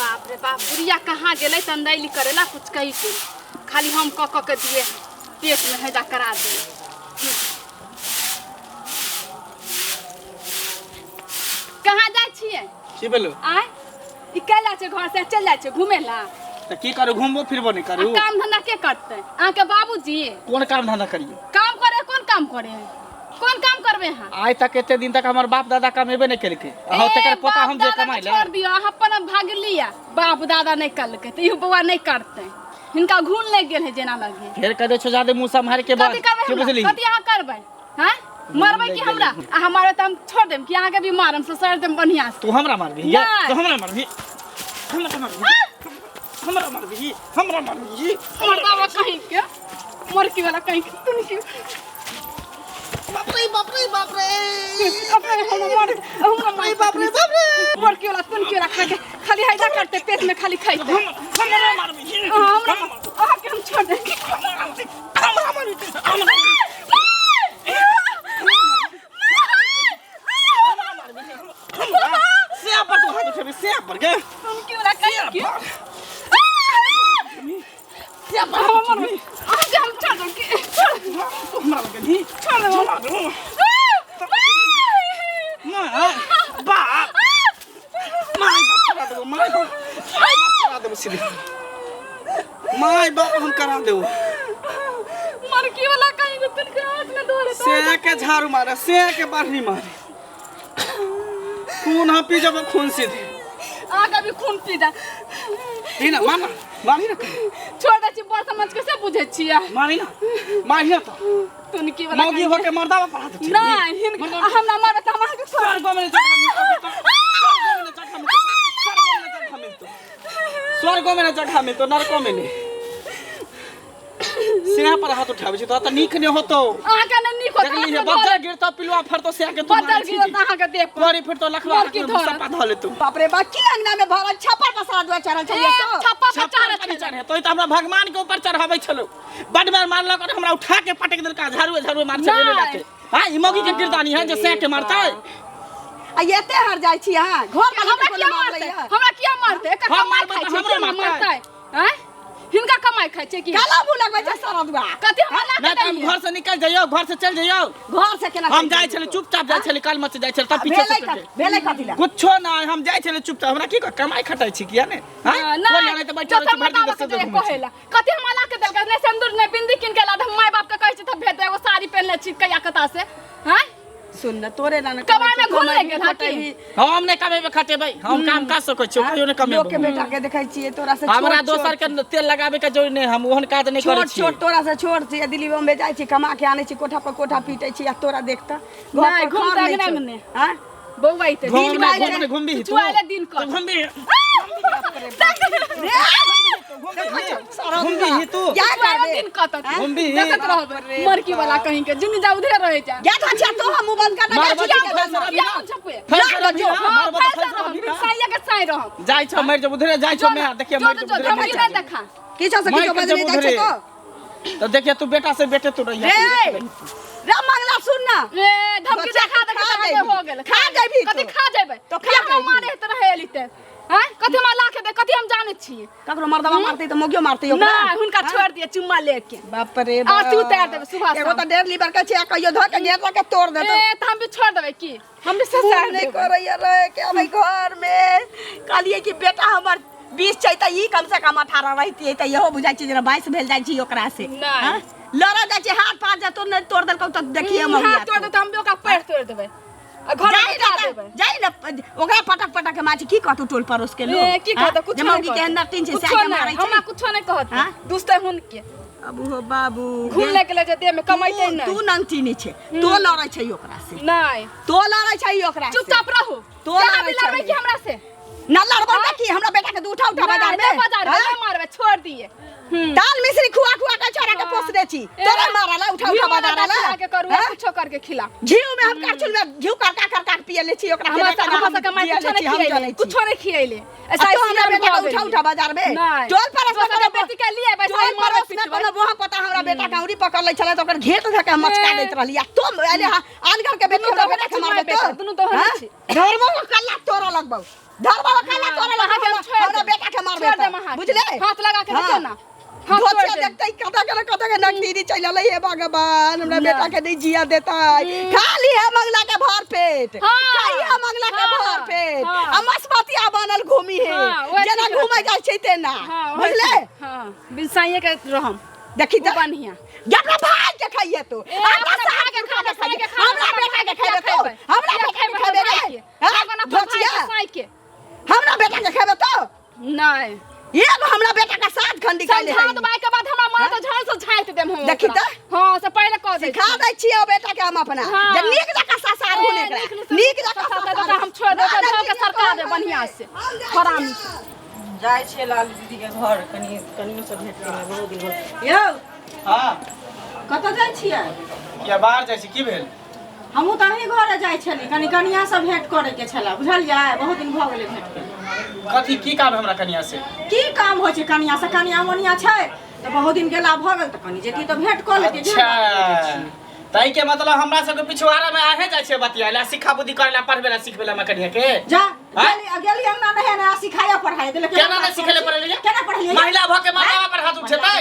बाप रे बाप, बुढ़िया कहाँ गेलै तंदैली करेला? कुछ कही के खाली हम कऽ कऽ के दिए, पेट में हैजा करा दिए। कहाँ जाइ छियै? की भेलो? आय, ई कैला छै घर से चलि जाइ छै घूमे ला। तऽ की करू, घूमबो फिरबो नहि आ करू? काम धंधा के करतै? अहाँके बाबूजी? कोन काम धंधा करियो? काम करे, कोन काम करे, कोन काम करबै अहाँ? आइ तक एते दिन तक हमर बाप दादा कमेबे नहि केलकै। अहाँ ए, तकर पोता बाप हम जे दादा के कमाइ ले। छोड़ दियौ अहाँ, अपन भाग लिअ। बाप दादा नहि करलकै तऽ इहो बौआ नहि करतै। हिनका घून लागि गेल है जेना लगे। फेर कह दै छौ जादे मुँह सम्हारि के बात। कथी करबै की हमरा? बुझली? कथी अहाँ करबै? हैं, मरबै की हमरा? अहाँ मारबै तऽ हम छोड़ देब कि अहाँके भी मारम, ससैर देब बढ़िआँ से। तू हमरा मारबी या? नहि। तू हमरा मारबी, हमरा मारबी, हमरा मारबी, हमरा मारबी। हमर बाबा कहीं के, मरकी वाला कहीं के, तुम की। बाप रे बाप रे बाप रे। अपने हम मर, हमरा मार। बाप रे बाप रे। मरकी वाला तुनकी वाला खा के खाली हैजा करते, पेट में खाली खाइते। हमरा मारबी। अहाँ हमरा, अहाँके हम छोड़ देब। हमरा मारबी, हमरा। से पर तू हाथ उठेबी से पर गे? तुनकी वाला कहीं के। से पर हाथ उठेबी? अहाँके हम छोड़ देब कि तू हमरा लगेलही? छोड़ देब। हमरा देबो। माय बाप, माय बाप करा देबो, माय बाप, माय बाप करा देबो सीधे। माय बाप हम करा देबो। मरकी वाला कहीं के, तुनके हाथ में धरे। से के झाड़ू मारे, से के बाढ़नी मारे, खून हम पी जब खून सीधे। अहाँके भी खून पी जा। ही ना मार ना, मारी ना। छोड़ दै छी, बड़ समझ के से बुझै छियै। मारी ना, मारी ना तो। तुनकी वाला मौगी होके मर्दावा पर हाथ उठेबी? नहीं, हिनका हमरा मारबै तऽ हम अहाँके छोड़। स्वर्ग में जगह मिलतो, स्वर्ग में जगह मिलतो, स्वर्ग में जगह मिलतो, स्वर्ग में जगह मिलतो, नरको में नहीं। सिंह पर हाथ उठाबै छी तो नीक नहि होतो। अहाँके नहि नीक होत। देखली हे, बज्जर गिरतो, पिलुआ फरतो, सिंह के तू बज्जर मारै छी। गिरत अहाँके देह पर। कोरी फिरतो, लखवा लड़की धरत। सपा धऽ लेतो। बाप रे बाप, की अंगना में भरल छप्पर पसार दुआ चढ़ल ए, छलियै तो? छप्पा पर छप्पर चढ़ल पर छलै। चढ़े तो, ई तऽ हमरा भगवान के ऊपर चढ़ाबै छलो। बड बेर मारलक और हमरा उठा के पटक देलका, झाड़ू झाड़ू मार छले नहि। लाते। हां, ई मौगी के गिरदानी है जे सैं के मारतै। आ एते हर जाइ छी अहाँ घर पर? हमरा किया मारतै? हमरा किया मारतै? एकर हम कमाइ मारबै खाइ तऽ छै। हमरो किया मारतै। मारतै? आँय, हिनका कमाइ खाइ छै की? काला मुँह लगबै छै सरदुआ। कथी हमरा ला नहि के तऽ हम दैये? घर से निकल जइयौ, घर से चल जइयौ। घर से केना हम चलि जाइ जेबै? छलै चुपचाप, जाइ छलै कल मच जाइ छलै तब पीछे से भेलै चलि कथी? जाइ। भेलै कथी लए? कुछो नहि, हम जाइ छलै चुपचाप। हमरा की कमाइ खटाइ छी किया ने? हाँ? नहि, कोन जाने तऽ बैठल रहै छी दोसर भरि दिन, मर्दाबा के दस जे घुमै छी। कहेला कथी हमरा ला के देलकै? नहि सिन्दूर, नहि बिंदी कीन के ला दे। हम माय बाप के कहै छी तऽ भेज दे। एगो साड़ी पहिनले छी कहिया कता से। हैं, सुन ने, तोरे ना कमाइ में घुन लागि गेल हँ की? हम नहि कमेबै खटेबै, हम काम कर सकै छी, कहियो नहि लोक के कमेबै। बेटा के देखै छियै तोरा से हमरा छोट। दोसर के तेल लगाबे के जरूरी नहि, हम ओहन काज नहि करै छोट छी। छोट, तोरा से छोट छियै। दिल्ली बम्बे जाइ छी, कमा के आनै छी, कोठा पर कोठा पीटै छी, आ तोरा देखता घर नहि, पर घुमते खर नहि अंगना छौ। में। आँय? बौआइते घूम दिन ने, भरि घूम ने, घुमबी तू। चुआले दिन तू कर। घुमबी, सरदुआ। घुमबी तू। क्या चुआले करबे? दिन कतत घुमबी। देखत रहबै मरकी वाला कहीं के, जिन्नी जा उधरे रहे जा। जा तो अच्छा, तो हम मुंह बंद कर मारबो जा। तऽ फैसला किया बिना। छपुए? फैसला जा, बिना, हाँ, मारबो तऽ फैसला फैसला रहम, बिना। साइया के साइ रहम। जाइ छौ मरि जब उधरे जाइ छौ, मैं देखिए मरि जो जब जो उधरे धमकी मरि नहि जब। देखा। किछो से मारि किछो के बजने जब जाइ छै उधरे। तो। तऽ देखिए तू बेटा से बेटे तू रहिया। रे रे मंगला, सुन ना। ए, धमकी बच्चा देखा के देखा खा के जेबही। हो गेल। खा जेबही कथी तू। खा जेबै? तो खा किया हमरा जेबही। मारे त रहे एली ते? हैं, कथी हमरा ला के दे? कथी हम जानै छियै? ककरो मर्दवा मारतै तऽ मौगियो मारतै ओकरा। नहि, हुनका छोड़ दिए चुम्मा लेके। बाप रे। आरती उतारि देबै सुबह एगो शाम। तऽ डेढ़ लीवर के छै, आ कहियो धऽ के घेर के तोड़ देतौ। ए, तऽ हम भी छोड़ देबै की? हम भी ससार मोन नहि देबै। करैया रहे के अबै घर में। कहलियै कि बेटा हमर 20 छै तऽ ई कम से कम 18 रहितियै तऽ इहो बुझाइ छै जेना 22 भेल जाइ छै ओकरा से। नहि। हाँ? लड़ऽ जाइ छै, हाथ पाँच जे तोड़ नहि तोड़ देलकौ तऽ देखिए हाथ मौगिया। तोड़ देतै, हम भी ओकरा पैर तोड़ देबै आ घर में जाइ बैठा ने देबै। जाइ ने, ओकरा पटक पटक के मारै छै। की कहतौ टोल पड़ोस के लोग? ए, की कहतै? हाँ? कुछो जे नहि मौगी के कहतै। अंदर तीन छै कुछो सएह के नहि, मारै हमरा छै। कुछो नहि कहतै। हाँ? दुसतै हुनके। अब हो बाबू। घूम ले गेलै जे देह में कमैतै तू नहि। तू नंगटीनी छै, तो लड़ै छै ओकरा से। नहि। तो लड़ै छै ओकरा से। चुपचाप रहू। तो जहाँ लड़ै भी लड़बै छै। की हमरा से? न लड़बौ तऽ की हमरा बेटा के दू उठा उठा बाजार में नहि बाजार में हाँ? नहि मारबै, छोड़ दिए। दाल मिश्री खुआ खुआ के छोरा के पोस दे छी। ए, तोरा मारला उठा उठा घी बाजार वाला ला खिला के करू, हाँ? कुछो करके खिला। घीव में हम करछुल में घीव करका करका के पियले छी ओकरा के। हमरा बेटा हमरा हम सबके माय जियले कुछो छी, नहीं हम खियैले, जनै छी। कुछो नहीं खियैले। आ तो हमरा बेटा के उठा उठा बाजार में। नहि। टोल पड़ोस में दोसर कोनो बेटी के लिए बैसा टोल मारबै पड़ोस में पिटबै। कोनो बोहा पता हमरा बेटा के औरी पकड़ लै छलै तऽ ओकर घेट धऽ के मचका ए। दैत रहली। आ तुम एले हा आन घर के बेटी दुनू हमरा तऽ बेटा के ओहने छी, मारबै माय बेटा, तो दुनू तऽ ओहने हाँ? छी। धरबो कल्ला तोड़ऽ लगबौ, धरबो कल्ला हाँ, तोड़ऽ अहाँके लगबौ हम छोड़ि हमरा देब। बेटा। अहाँ बुझले हाथ लगा के देखियौ हाँ। ना हाथ तोड़ धोतिया देब। देखते कता के कता के नकदीरी चल अलै हे भगवान हमरा बेटा के नहीं जिया देता खाली है मंगला के भर पेट हाँ। खाली है मंगला के हाँ। भर पेट हाँ। आ मसमतिया बनल घूमी है हाँ, वैसे जेना ही घूमे जाइ छै तेना हाँ, वैसे। बुझले हाँ बिन साइये के रहम देखी उ त बढ़िया ये अपना भाई के खाइए तू ए, अपना अपना सास भाई के के खाबे, खाइए साई के खाबे, हमरा अपन बेटा भाई के के खेबे तू खेबै। हमरा किया बेटा के खेबै खेबे भाई रे के? हाँ? अपन अपन भाई के धोतिया साई के हमरा बेटा के खेबे तो नहीं एगो हमरा बेटा के सात खंडी खाइले समझा है देबै के बाद हमरा मार तो झाड़ से झाँटि देम हम देखी ओकरा। तऽ। हाँ से पहिले कह दै सिखा दै छियै ओ बेटा के हम अपना हाँ। जे नीक जकाँ ससार ए, हुन एकरा नीक जकाँ ससार देबै, हम छोड़ देबै, ना, ना, धऽ के सरका दे बढ़िआँ से। हरामी। जाइ छियै लाल दीदी के घर कनि कनियो से भेंट केना बहुत दिन भेल यौ हाँ कतऽ जाइ छियै किया बाहर जाइ छी की भेल हमहूँ तऽ अहीं घरे जाइ छली कनि कनिया से भेंट करे के छलै बुझलियै बहुत दिन भऽ गेलै भेंट केला कथी की काम है हमरा कनिया से की काम होइ छै कनिया से कनिया मनिया छै तऽ बहुत दिन गेला भऽ गेल तऽ कनि जेती तऽ भेंट कऽ लेती अच्छा ताहि के मतलब हमरा सबके पिछुआरा में आहे जाइ छै बतियाए ला सिखा बुद्धि करे ला पढ़बे ला सिखबे ला कनिया के जा आँय? गेली गेली अंगना नहे नया सिखाया पढ़ाई देलक केना नहि सिखेले पढ़ेलियै केना पढ़ेलियै महिला भऽ के मर्दावा पर हाथ उठेतै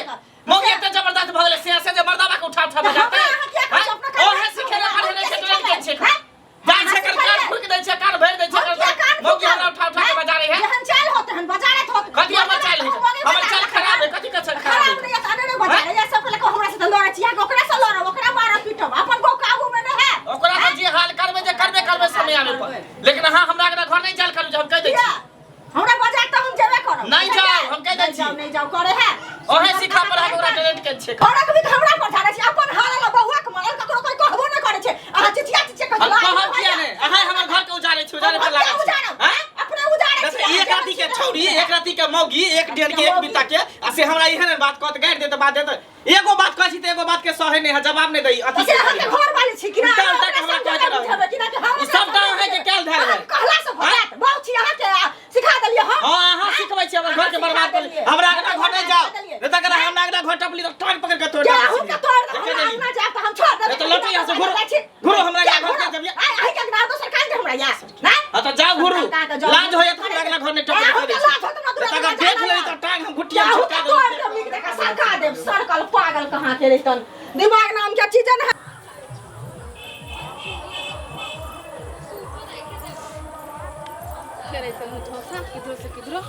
मौगी एते जबरदस्त भऽ गेलै से से जे मर्दावा के उठा उठा तऽ बजातै हमरा अहाँ किया कहै छी? अपना कान ओहे सिखेले पढ़ेले छै टोल के छै हैं? जाइ छै कर कान फुक दै छै कान भरि दै छै हम किया कान मौगी हमरा उठा उठा के बजा रही है जेहन चाल होत तेहन बजारत होत कथी हमर चाल होइ छै? हमर चाल खराब है कथी के चाल खराब खराब है नहीं है अरे रे बजा रे सब पहले हमरा से तो लड़ै छी अहाँ ओकरा से लड़ब ओकरा मारब पीटब अपन गो काबू में नहीं है ओकरा तऽ जे हाल करबै जे करबे करबै समय आबै पर लेकिन अहाँ हमरा अगना घर नहि जायल करू जे हम कहि दै किया छी हमरा बजार तऽ हम जेबे करब नहि जाउ, हम कहि दै नहि छी। जाउ नहि जाउ करे है ओहे सिखा पढ़ा के ओकरा टैलेंट के छै फरक भी तऽ हमरा पर झाड़ै छी अपन हाल वाला बौआ के मरल ककरो कोई कहबो नहि करै छै अहाँ चिचिया चिचिया कऽ हम कहब किया नहि अहाँ हमर घर के उजाड़ै छी उजाड़ै पर लागल छी आँय? अपने उजाड़ै देखियौ, छी एक राति के छौरी एक राति के मौगी एक डेढ़ के एक बित्ता के आ से हमरा एहन बात कहत गारि देत बात देत एगो बात कहै छी तऽ एगो बात के सहे नहि है जवाब नहि दै अथी से अहाँके घर वाली छी कि ना उल्टा उल्टा के हमरा कहैत रहै। बुझेबै कि ना कि हम ई सबटा अहाँके कयल धयल है। कहला से भऽ जायत बहुत छी अहाँके आ, सिखा देलियै हम हाँ अहाँ सिखबै छी हमर घर के बर्बाद कर हमरा अगना घर नहि जाओ नहि तऽ अगर हमरा अगना घर टपली तऽ टांग पकड़ के तोड़ के देब अहूँ के तोड़ देब, देखे हमरा देली। अंगना जायब तऽ हम छोड़ देब नहि तऽ लौटू यहाँ से घुरू। घुरू हमरा अगना घर के जबिया। आइ अहीं के अंगना दोसर काज दे हमरा यार ना हाँ तऽ जाओ घुरू सरकार के जाओ। लाज होयत हमरा अगना घर नहि टपली अहूँ के लाज होत हमरा तऽ अगर दुआर देख लेली तऽ टांग हम घुटिया अहूँ झुका के तोड़ देब देब नीक जकाँ सरका देब सरकल पागल कहाँ के रहितन दिमाग नाम के चीज है फेर ऐसे मुँह धोसा किधरो से किधरो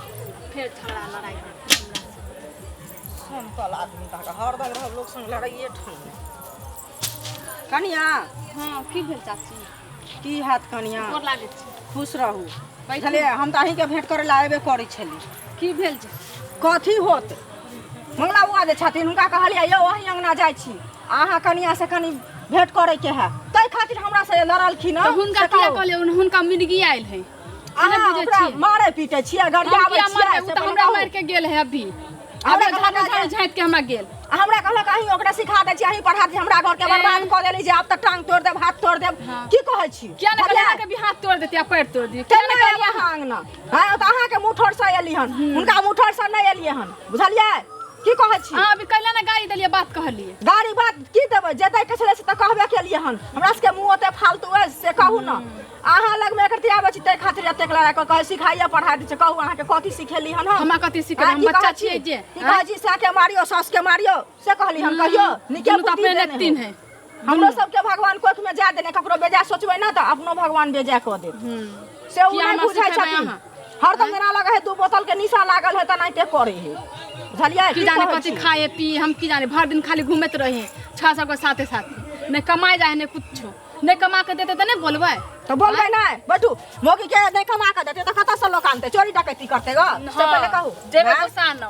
फेर झगड़ा लड़ाई हमरा से। समतल आदमी का हरदम रहब लोक संग लड़ाइए ठान कनिया हाँ की भेल चाची की हैत कनिया गोर लागै छी खुश रहू बैठू। बुझलियै हम तऽ अहीँके भेंट करै लए अयबे करै छली की भेल छै कथी होत मंगला बुआ जे छथिन हुनका कहलियै यौ अहीं अङ्गना जाइ छी अहाँ कनिया से कनि भेंट करैके है ताहि खातिर हमरा से लड़लखिन तऽ हुनका से किया कहू। कहलियै हुनका मिर्गी आयल है अहाँ बुझै ओकरा छियै। मारै पीटै छियै हम गरियाबै किया छियै मारबै ओ से तऽ पहिले हमरा कहू। मारि के गेल है अभी हमरा हमरा झाड़ू कहलक झाड़ू झाँटि के हमरा गेल आ हमरा कहलक अहीं ओकरा सिखा दै छी अहीं पढ़ा दै छी हमरा घरके बर्बाद कऽ देली जे आब तऽ टांग तोड़ि देब हाथ तोड़ि देब हाँ। की कहै छी किया नहि कहलियै बुझलियै? अहाँके भी हाथ तोड़ देती आ पैर तोड़ दी किया केना नहि एलियै कहलियै अहाँ अङ्गना हँ तऽ अहाँके मुँह से एली हन हुनका मुँह से नहि एलियै हन बुझलियै की कहै छी अहाँ अभी कैला ने गाली देलियै बात कहलियै गाड़ी बात की देबै जे दैके छलै से तऽ कहबे केलियै हन हमरा सबके मुँह ओते फालतू अछि से कहू ने अहाँ लगमे एकरती आबै छी ताहि खातिर एतेक लड़ाइ कऽ कहै सिखाइए पढ़ाइ दै छै कहू अहाँके कथी सिखेली हन हम हमरा कथी सिखेली? आँय, हम की बच्चा कहै छी? छियै जे, की कहै छी साके मारियो सासके मारियो से कहली हन कहियो नीके दुनू तऽ बुद्धि अपने देने तीन हो। है हमरो सबके भगवान कोख में जाय देने ककरो बेजाय सोचबै ना तऽ अपनो भगवान बेजाय कऽ देत से ओ किया नहि हमरा बुझै सिखेबै छथिन अहाँ? हरदम जेना लगै है दू बोतल के निशा लागल है तेनाहिते करै है बुझलियै की जाने कहै कथी छी? खाए पी हम की जाने भर दिन खाली घूमैत रहे छह सबके साथे साथे नहि कमाए जाए नहि कुछो नहि कमा के देते तऽ नहि बोलबै तऽ बोलबै नहि बैठू मौगी के नहि कमा कऽ देतै तऽ कतऽसँ लोक आनतै चोरी डकैती करतै गऽ से पहिले कहू जेबै आँय? गुस्सा न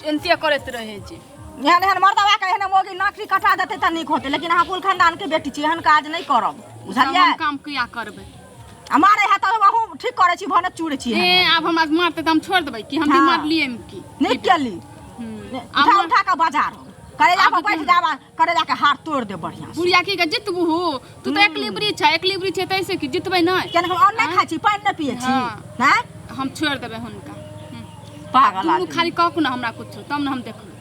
एनते करैत रहे जे एहन एहन मर्दवा के एहन मौगी नौकरी कटा देतै तऽ नीक होतै लेकिन अहाँ कुल खानदान के बेटी छी एहन काज नहि करब बुझलियै हम काम किया करबै आ मारै है तऽ अहूँ ठीक करै छी भने चूड़ै छी ए आब हमरा मारतै तऽ हम छोड़ि देबै कि हम भी हाँ। मारलियै मे की नीक केली आब उठा उठा कऽ बाजार करेला पर आब बैठ जाब आ करेला के हार तोड़ दे बढ़िया से। बुढ़िया की के जितबू तू तऽ एकलिबरी छै एकलिबरी छै तैसे की जितबै नहि किया हम अन्न नहि खाइ छी पानि नहि पियै छी हाँ। नहि हम छोड़ि देबै हुनका पागल दुनू आदमी। खाली कहू ने हमरा कुछो तब ने हम देखबै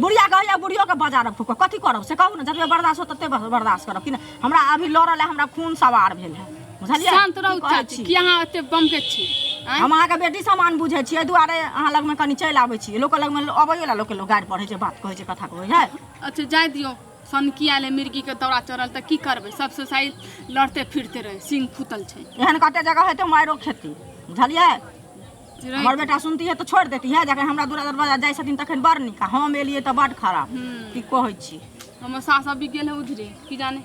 बुढ़िया कहैया बुढ़ियो के बाजार फूक कथी करब से कहू ने जतबे बर्दाश्त हो तते बर्दाश्त करब कि नहि हमरा अभी लड़ल है हमरा खून सवार भेल है बुझलियै शान्त रहू की कहै चाची छी? कि अहाँ एते बमके छी आँय? हम अहाँके बेटी समान बुझै छी, एहि दुआरे अहाँ लगमे कनि चलि आबै छी। लोक लगमे अबैयो लोकके लोक गारि पढ़ै छै, बात कहै छै, कथा कहै है। अच्छा जाय दियौ, सनकी आयल है, मिर्गी के दौरा चढ़ल तऽ की करबै? सबसे साइ लड़ते फिरते रहे, सिंह फूतल छै। एहन कते जगह हेतै मारियो खेती, बुझलियै? हमर बेटा सुनती है तऽ छोड़ि देती है। जखन हमरा दूरा दरवाजा जाइ छथिन तखन बड़ नीक, आ हम एलियै तऽ बड़ खराब। की कहै छी? हमर सास अभी गेल है उधरे, की जाने।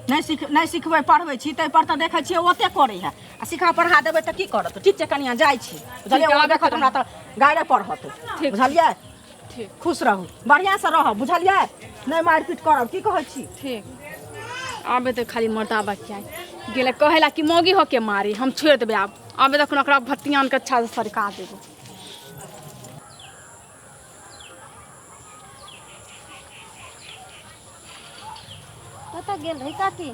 नहि सीख, नहि सिखबै पढ़बै छी ताहि पर तऽ देखै छियै ओते करै है, आ सिखा पढ़ा देबै तऽ की करत? ठीक छै कनिया, जाइ छी, बुझलियै? ओ देखत हमरा तऽ गाड़े पढ़त, बुझलियै? ठीक। खुश रहू, बढ़िआँसँ रहब, बुझलियै? नहि मारि पीट करब, की कहै छी? ठीक। आबे तऽ खाली मर्दाबा किया गेलै कहेला कि मौगी हो के मारी, हम छोड़ि देबै आब। आबे तखन ओकरा भतियान के अच्छा से सरका देबै। कतऽ गेल रही काकी?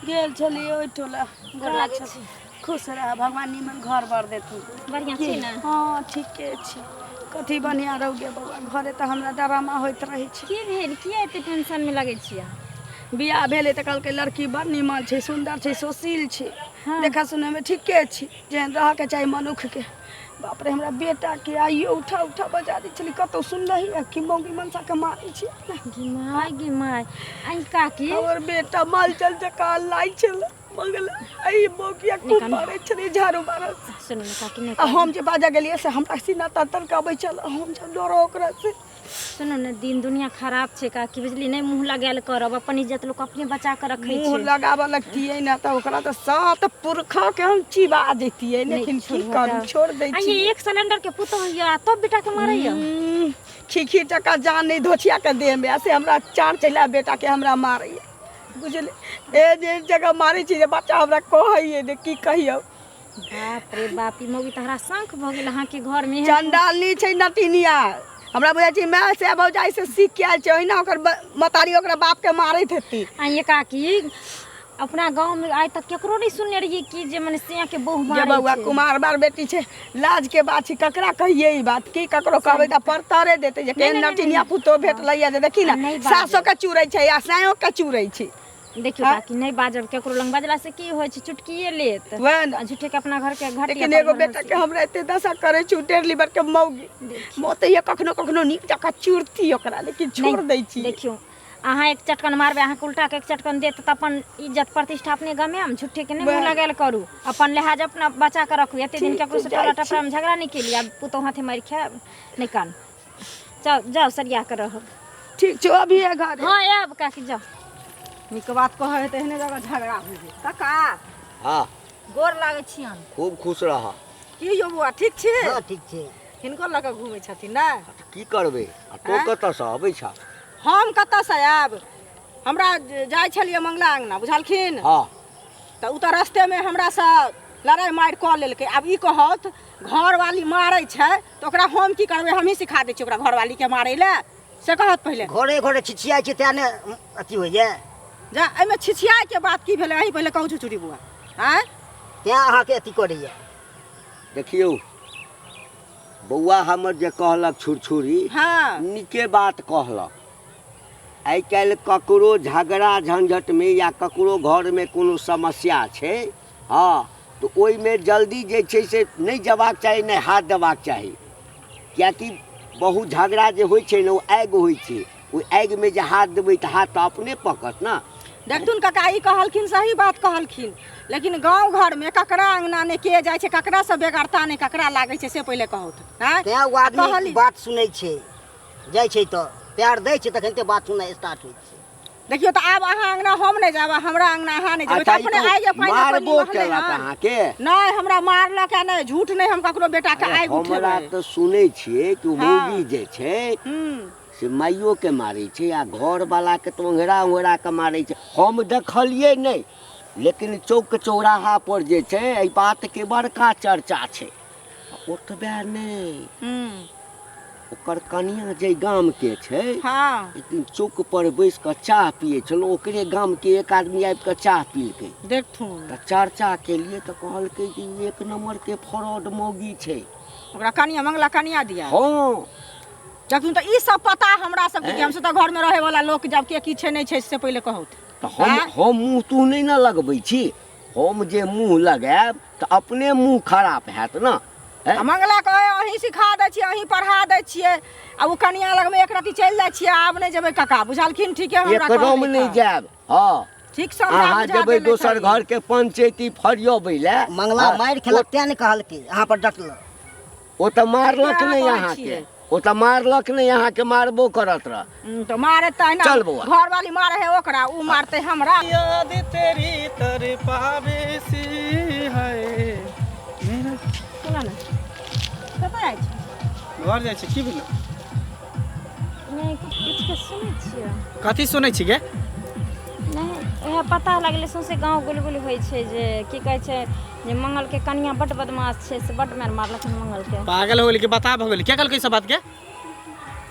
गेल छलियै ओहि टोला। गोर लागै छी। खुश रह, भगवान निमन घर बर देथुन। बढ़िआँ छी ने? हँ ठीके छी। कथी बढ़िआँ रहू गे बौआ, घरे तऽ हमरा डरामा होइत रहै छै। की भेल, किया एते टेंशन में लगै छियै अहाँ? बियाह भेलै तऽ कहलकै लड़की बड़ निमन छै, सुन्दर छै, सुशील छै, देखऽ सुनैमे ठीके छै, जेहन रहऽके चाही मनुखके। बाप रे, हमरा बेटाके आइयो उठा उठा बजा दै छलै, कतहु सुनलही आ कि मौगी मनसाके मारै छै। गे माय, गे माय, आई काकी हमर बेटा माल चल जकाँ लाइ छलै मंगला, एहि मौगिया खूब मारै छलै झाड़ू मारल। सुनू ने काकी, नहि आ हम जे बाजऽ गेलियै से हमरा सीना तर तर के अबै छल, हम जब डरो ओकरा से। सुनू ने, दिन दुनिया खराब छै काकी, बुझली? नहि मुँह लगायल करब, अपन इज्जत लोक अपने बचा के रखै मुँह छै। लगाबऽ लगतियै ने तऽ ओकरा तऽ सात पुरखा के हम चिबा जैतियै, लेकिन की छोड़ू, करू, हटाउ। छोड़ दै आ छी। ये एक सिलेंडर के पुतोह यऽ, तब बेटा के मारैया? खीखी टका जान नहि धोछिया के देह में, आ से हमरा चार चैला बेटा के हमरा मारैया, बुझलियै? ए जे जगह मारै छी जे बच्चा हमरा कहैये जे की कहियौ। बाप रे बाप, ई मौगी तहरा शंख भऽ गेल अहाँके घर में। चंडालनी छै नटिनिया, हमरा बुझाइ छै माय से भौजाइ से सीख के आयल छै, ओहिना ओकर मतारी ओकरा बाप के मारैत हेतै। आ ये काकी, अपना गाँव में आइ तक केकरो नहीं सुनने रहियै कि जे मने सिया के बहु जे मारै बौआ छै। कुमार बार बेटी छै, लाज के बात छै, ककरा कहियै ई बात? की ककरो कहबै तऽ परतरे देतै जे केहन नहि, नहि, नटिनिया पुतोह भेटलैया जे देखी ने नहि बाजब। सासो के चूरै छै आ सायो के चूरै छै। देखियौ काकी, नहि बाजब केकरो लग, बाजला से की होइ छै? चुटकिए लेत। वएह ने। आ झूठे के अपना घर के घटिया लेकिन एगो पर बेटा के हमरा एते दशा करै छै, डेढ़ लीवर के मौगी मोते ये कखनो कखनो नीक जकाँ चूरती ओकरा, लेकिन छोड़ दै छी। देखियौ, अहाँ एक चटकन मारबै, अहाँके उल्टा के एक चटकन देत तऽ अपन इज्जत प्रतिष्ठा अपने गमायब। झूठे के नहि मुँह लगायल करू, अपन लिहाज अपना बचा के रखू। एते दिन ठीक केकरो से छै, जाइ टोला छी। टपरा में झगड़ा नहि केली, आब पुतोह हाथे मारि खायब? नहि कान, जाउ जाउ, सरिया के रहब। ठीक छौ, अभी है घर। हँ आयब काकी, जाउ। नीक बात कहै है तऽ एहने जगह झगड़ा होइ है। काका हाँ गोर लागै छियनि। खूब खुश रह। की यौ बौआ, ठीक छी? हाँ ठीक छै। हिनको लऽ कऽ घुमै छथिन ने? की करबै, आ तो कतऽसँ अबै छ? हम कतऽसँ आयब, हमरा जाइ छलियै मंगला अङ्गना, बुझलखिन? हाँ। तऽ ओ तऽ रस्तेमे हमरासँ लड़ाइ मारि कऽ लेलकै। आब ई कहत घरवाली मारै छै तऽ ओकरा हम की करबै? हमही सिखा दै छियै ओकरा घरवालीके मारै लए, से कहत पहिले। घरे घरे छिछियाइ छै तेँ ने अथी होइए। जा, एहिमे छिछियाइके बात की भेलै? अहीं पहिले कहू छुछुरी बौआ। आँय, तेँ अहाँके अथी करैए। देखियौ बौआ, हमर जे कहलक छुरछुरी, हाँ, नीके बात कहलक। आइ काल्हि ककरो झगड़ा झंझटमे या ककरो घरमे कोनो समस्या छै, हँ, तऽ ओहिमे जल्दी जे छै से नहि जयबाक चाही, नहि हाथ देबाक चाही, किएकि बहुत झगड़ा जे होइ छै ने ओ आगि होइ छै। ओहि आगिमे जे हाथ देबै तऽ हाथ तऽ अपने पकत ने। देखथुन काका, ई कहलखिन सही बात कहलखिन, लेकिन गाँव घरमे ककरा अङ्गना नहि के जाइ छै, ककरासँ बेगरता नहि ककरा लागै छै, से पहिले कहौथ। आँय, तेँ ओ आदमी कहली। बात सुनै छै, जाइ छै तऽ प्यार दै छै, तखन ते बात सुननाइ स्टार्ट होइ छै। देखियौ तऽ आब अहाँ अङ्गना हम नहि जायब आ हमरा अङ्गना अहाँ नहि जेबै। अच्छा, तऽ ई अपने कहू, आइए पानि मारबो महलै केलक हन। अहाँके? नहि, हमरा मारलक है नहि, झूठ नहि हम ककरो बेटाके अरे आगि हमरा उठेबै। तऽ सुनै छियै कि ओ हाँ। मौगी जे छै से माइयोके मारै छै आ घरवलाके तऽ ओंघरा ओंघरा कऽ मारै छै। हम देखलियै नहि, लेकिन चौक चौराहा पर जे छै एहि बातके बड़का चर्चा छै। आ ओतबे नहि, ओकर कनिया जे गामके छै, हाँ, एक दिन चौक पर बैस कऽ चाह पियै छलहुँ, ओकरे गामके एक आदमी आबि कऽ चाह पीलकै। देखथुन तऽ चर्चा केलियै तऽ कहलकै कि ई एक नम्बरके फ्रॉड मौगी छै। ओकरा कनिया मंगला कनिया दिया। हँ। जखन तऽ ई सब पता हमरा सबके कि हमसब तऽ घरमे रहै वाला लोक, जब के की छै नहि छै से पहिले कहौथ। तऽ हम मुँह तूह नहि ने लगबै छी। हम जे मुँह लगायब तऽ अपने मुँह खराब हैत ने। आ मंगला कहै अहीं सिखा दै छियै, अहीं पढ़ा दै छियै, आ ओ कनिया लगमे एक रति चलि जाइ छियै। आब नहि जेबै काका, बुझलखिन? ठीके हमरा एकदम नहि जायब। हँ, ठीक से हमरा अहाँ बुझा जेबै देने दोसर छलियै। घर के पंचैती फरियबै लए। मंगला मारि खेलक तें ने कहलकै अहाँ पर डटल। ओ तऽ मारलक अहाँ नहि कहै अहाँके छियै। ओ तऽ मारलक नहि, अहाँके मारबो करत रह। तऽ मारे तहिना। चल बौआ। घरवाली मारे है ओकरा, ओ मारते हमरा। याद तेरी तड़पावे सी है मेरा। सुनऽ ने, कतऽ जाइ छी? घर जाइ छी। की भेलो? नहि, किछु किछु सुनै छियै। कथी सुनै छी गे? नहि, इएह पता लगलै, सौंसे गाँव गुलगुल होइ छै जे की कहै छै जे मंगलके कनियाँ बड्ड बदमाश छै, से बड्ड मारि मारलखिन मंगलके। पागल हो गेली कि बता भऽ गेली? के कहलकै ई सब बात के?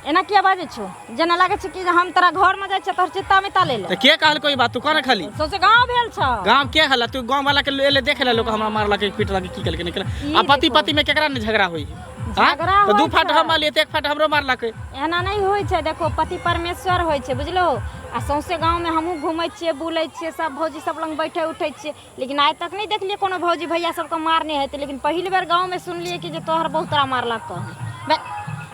एना किया बाजै छौ? जेना लागै छै कि जे हम तोरा घरमे जाइ छियै तोहर चित्ता मिता लै लए। तऽ के कहलकै ई बात? तू कोना खाली सौंसे गाँव भेल छौ। गाँव के हल्ला? तू गाँव वाला के एले देखे ला लोग हमरा मारलक, पीटलक, की केलकै नहि केलकै। ई आ पति देखो। पति में केकरा नहि झगड़ा होई? हाँ? झगड़ा तऽ दू होइ फाट छै। हम मारलियै तऽ एक फाट हमरो मारलकै। एना नहि होइ छै। देखो, पति परमेश्वर होइ छै, बुझलो? आ सौंसे गाँवमे हमहूँ घूमै छियै, बुलै छियै, सब भौजी सब लग बैठै उठै छियै, लेकिन आइ तक नहि देखलियै कोनो भौजी भैया सबके मारने हेतै। लेकिन पहिल बेर गाँवमे सुनलियै कि जे तोहर बहुत तोरा मारलक हन। बे,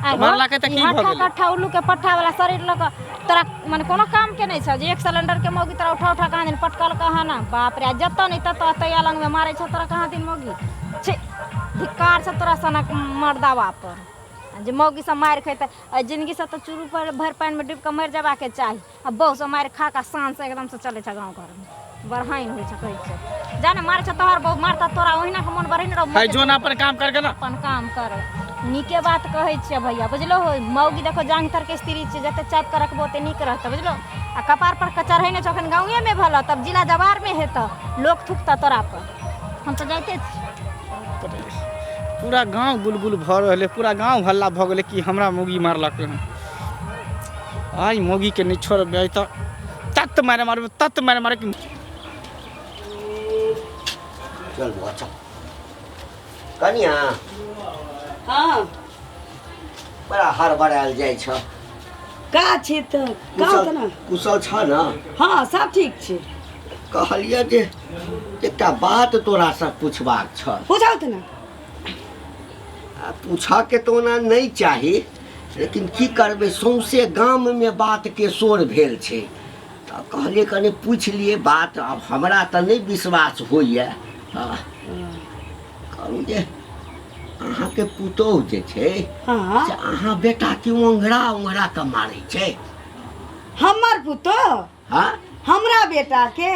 आइ हो, मारलकै तऽ ई की भऽ हट्ठा गेलै? कट्ठा उल्लू के पट्ठा वाला शरीर लऽ कऽ तोरा मने कोनो काम के नहि छौ जे एक सिलेंडर के मौगी तोरा उठा उठा कहाँ दिन पटकल कहाँ ना। बाप रे, आ जतऽ नहि ततऽ तैया लगमे मारै छौ तोरा कहाँ दिन मौगी। छी, धिक्कार छौ तोरा सनक मर्दावा पर जे मौगी सब मारि खेतै। एहि जिनगीसँ तऽ चूरू पर भरि पानिमे डूबि कऽ मरि जेबाके चाही। आ बहुसँ मारि खा कऽ शानसँ एकदमसँ चलै छै गाँव घरमे, बढ़ाइन होइ छै। कहै छै जा ने मारै छौ तोहर बहु, मारता तोरा ओहिना के मोन बढ़ै ने रहो। है जो ना अपन काम करके ना। अपन काम कर। नीके बात कहै छियै भैया, बुझलो? हो मौगी देखो, जांग तर के स्त्री छै, जते चापि कऽ रखबो ओते नीक रहतौ, बुझलो? आ कपार पर के चढ़ै नहि छौ, अखन गाँवेमे भेलऽ, तब जिला जवारमे हेतऽ, लोक थुकतऽ तोरा पर। हम तऽ जाइते छी। पूरा गांव गुलगुल भऽ रहल है, पूरा गांव हल्ला भऽ गेलै कि हमरा मौगी मारलक हन। आइ मौगीके नहि छोड़बै, आइ तऽ तत मारे मारबै, तत मारे मारे कि चल बौआ चल। कनिया। हाँ। बड़ा हड़बड़ायल जाइ छ। का छी तऽ कहू तऽ ने। कुशल छ ने? हाँ, सब ठीक छै। कहलियै जे एकटा बात तोरासँ पुछबाक छल। पूछाउ तऽ ने। आ पूछऽके तऽ ओना नहि चाही, लेकिन की करबै, सौंसे गाममे बातके शोर भेल छै, तऽ कहलियै कनि पूछि लियै बात। आब हमरा तऽ नहि विश्वास होइए। हँ, कहलहुँ जे अहाँके पुतोहु जे छै हाँ से अहाँ बेटाके ओंघरा ओंघरा कऽ मारै छै। हमर पुतोह? हाँ। हमरा बेटा के,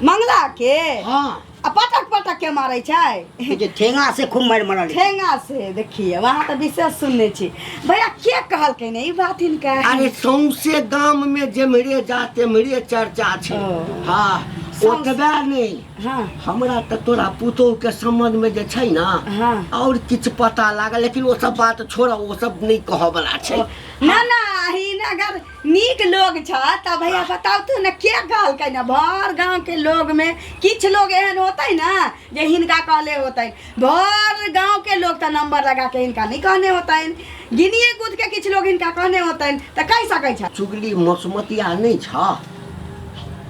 मंगला के? हाँ। आ पटक पटक के मारै छै। जे ठेंगा से खूब मारि मारल। ठेंगा से? देखिए, वहाँ तऽ विशेष सुनने छी। भैया, के कहलकै ने ई बात हिनका? अरे, सौंसे गाम में जेम्हरे जा तेम्हरे चर्चा छै। ओ। हाँ, ओतबे नहि, हाँ, हमरा तऽ तोरा पुतोह के संबंध में जे छै ने हाँ, और किछु पता लागल, लेकिन ओ सब बात छोड़, ओ सब नहि कहऽ वाला छै। ना ना, हिन अगर नीक लोग छ तऽ भैया बताउ तू ने, के कहलकै ने? भर गांव के लोग में किछु लोग एहन होतै ने जे हिनका कहले होतै। भर गांव के लोग तऽ नंबर लगा के हिनका नहीं कहने होतनि, गिनिए गुद के किछु लोग हिनका कहने होतनि, तऽ कहि सकै छ। चुगली मसमतिया नहि छ?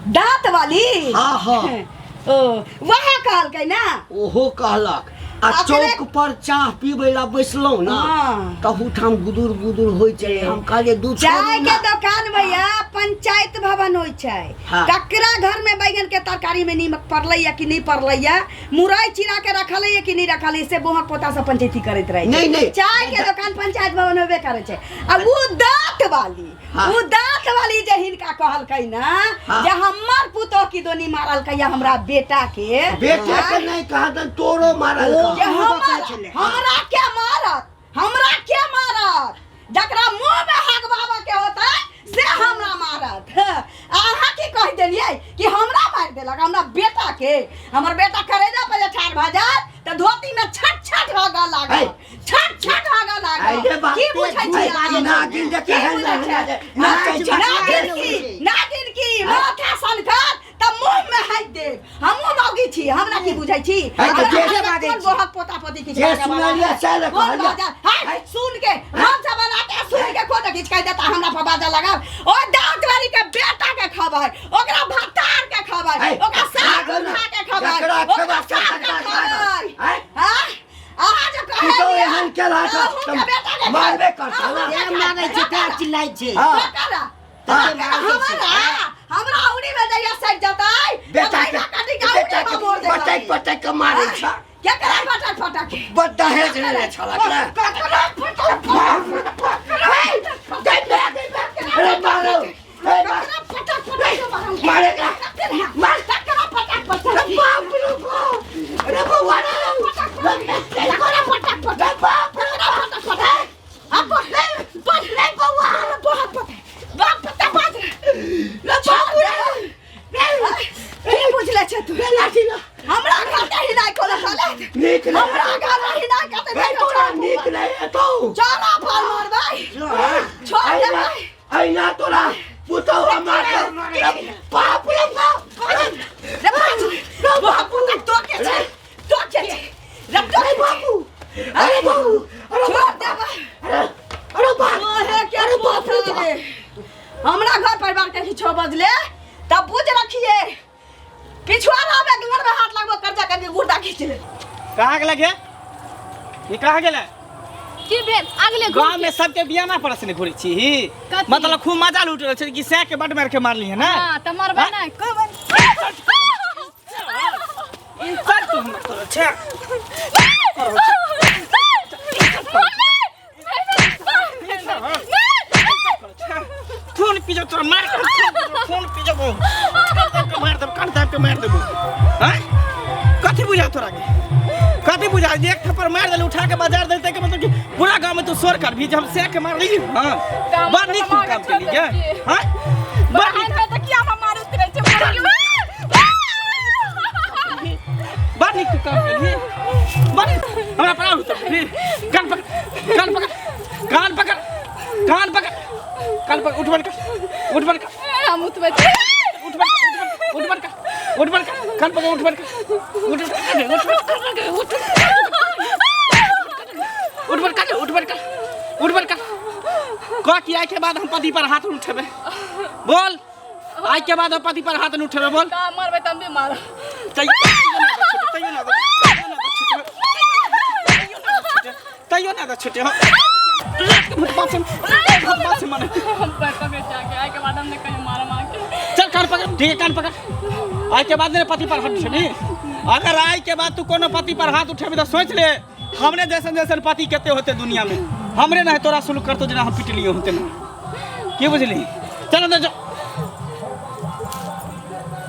दाँत वाली? हाँ हाँ। ओ वएह कहलकै ने? ओहो कहलक। आ चौक पर चाह पीबै ला बैसलहुँ ने, हाँ, तहू ठाम गुदुर गुदुर होइ छै। हम कहलियै दू चाय छोड़ू के ना। दुकान भैया पंचायत भवन होइ छै। हाँ। ककरा घर में बैगन के तरकारी में नीमक पड़लै या कि नहीं पड़लै या मुरई चिरा के रखल है या कि नहीं रखल है, से बोहक पोता से पंचायती करैत रहे। नहीं, नहीं। चाय के दुकान पंचायत भवन होबे करे छै। आ उ दांत वाली, हाँ। उ दांत वाली जे हिनका कहलकै ना हाँ। जे हमर पुतोह की दोनी मारलकै या हमरा बेटा के। बेटे के नहीं कहा, तोरो मारल। जे हमर, हमरा के मारत? हमरा के मारत? जकरा मुंह में हगबाबा के होता से हमरा मारत। अहाँ की कहि देलियै कि हमरा मारि देलक हमरा बेटा के? हमर बेटा करेजा पर जे ठाढ़ भऽ जायत तऽ धोती में छट छट हगऽ लागत, छट छट हगऽ लागत। अरे बाप की रे, बुझै छी अहाँ? नागिन जे की केहन बुझै नागिन छी? नाचै छै। नागिन की, नागिन की माथा सनकत तऽ मुंह में हाइक देब। हमहूँ मौगी छी, हमरा की बुझै छी? है तऽ हमरा जे घर में बाजै कोन छी। बोहक पोता पोती किछु जे बाजऽ वाला सुनलियै है? सएह ने कोन कहलियै। बाजऽ? है, सुन के हम सब बना के सुन के कोन किछु कहि देता हमरा पर बाजऽ लागल। ओ दाँत वाली के बेटा के खबर, ओकरा भत्तार के खबर, है, ओकरा साग खा उठा के खबर। जकरा छला अहूँ के बेटा के मारबे करता ना। तें मारै छै तें चिल्लाइ छै। हाँ। केकरा? तते मारै छै। हमरा हमरा उड़ी में जइया सट जतै बेटा के बेटा के पटक पटक के मारै छ। केकरा पटक पटक? बड दहेज लेने छलक ने। केकरा पटक पटक? अरे मारो, ए मार। केकरा पटक पटक मारम? मारे का। मार केकरा पटक पटक? अरे बाप रे बाप, अरे बउआ रे। केकरा पटक पटक? बाप रे। केकरा पटक पटक? अब रे बस रे बउआ, बहुत पटक बाप पता बाज रे बाप रे। की बुझले छै तू? लाठी ला। हमरा घर के हिलाई कोला साले। नीक नहीं। हमरा घर के हिलाई कते? ए तोरा नीक नहीं हेतौ। चला पर मारबै, छोड़ देबै। अहिना तोरा पुतहु मारतौ। बाप रे बाप। रे बाप रे बापू, तो के छै, तो के छै रे? तो अरे बापू, अरे बापू, अरे छोड़ बाप, देबै। अरे अरे बाप। तोहे के अरे बाप रे पूछले बाप। हमरा घर परिवार के किछो बजले तब बुझ रखिए, पिछुआ रहबे घर में हाथ लगबो कर्जा करके गुर्दा खींच ले। कहाँ गेलै गे? ई कहाँ गेलै? की भेल अगले? गाँव में सबके बियाना पर से घुरै छी? कथी? मतलब खूब मजा लूट रहल छै कि सै के बड मार के मारली है ना? हां, त मरबै हाँ? नै कहबै। इंसल्ट तू हमरा करै छै। खून पी जाओ तोरा मार के, खून पी जाबो, कान दाब के मार देबो, कान दाब के मार देबो। हैं, कथी बुझा तोरा के? कथी बुझा? एक थप्पड़ मार देले, उठा के बाजार देते के मतलब कि पूरा गांव में तू शोर कर भी जे हम सै के मारली। हां, बड़ नीक तू काम केली गे। हां, बड़ नीक। बहन त किया हम मारू उतरै छै? बड़ नीक तू काम केली, बड़ नीक। हमरा पर आउ तब कान पकड़, कान पकड़, कान पकड़, कान पकड़, कान पकड़। उठ बन कर, उठ बन कर। हम उतबै छी। उठ बन, उठ बन कर, उठ बन कर, कान पकड़, उठ बन कर, उठ उठ उठ उठ बन कर, उठ बन कर, उठ बन कर। कह कि आइ के बाद हम पति पर हाथ उठेबै। बोल, आइ के बाद हम पति पर हाथ नहीं उठेबै, बोल। का मरबै त हम भी मारब। तैयो तैयो ना, तैयो ना छुटे, तैयो ना छुटे हो। भूतबा से, भूतबा से माने। हम पैसा बेचा के आइ के बाद हम ने कहियो मारम आके। चल कान पकड़, ठीक है, कान पकड़। आइ के बाद मेरे पति पर हाथ उठेबी? अगर आइ के बाद तू कोनो पति पर हाथ उठेबी तो सोच ले, हमरे जैसन जैसन पति कते होते दुनिया में, हमरे ना तोरा सुलूक करतो जेना हम पिटलियो होते ना। की बुझली? चल अंदर जो।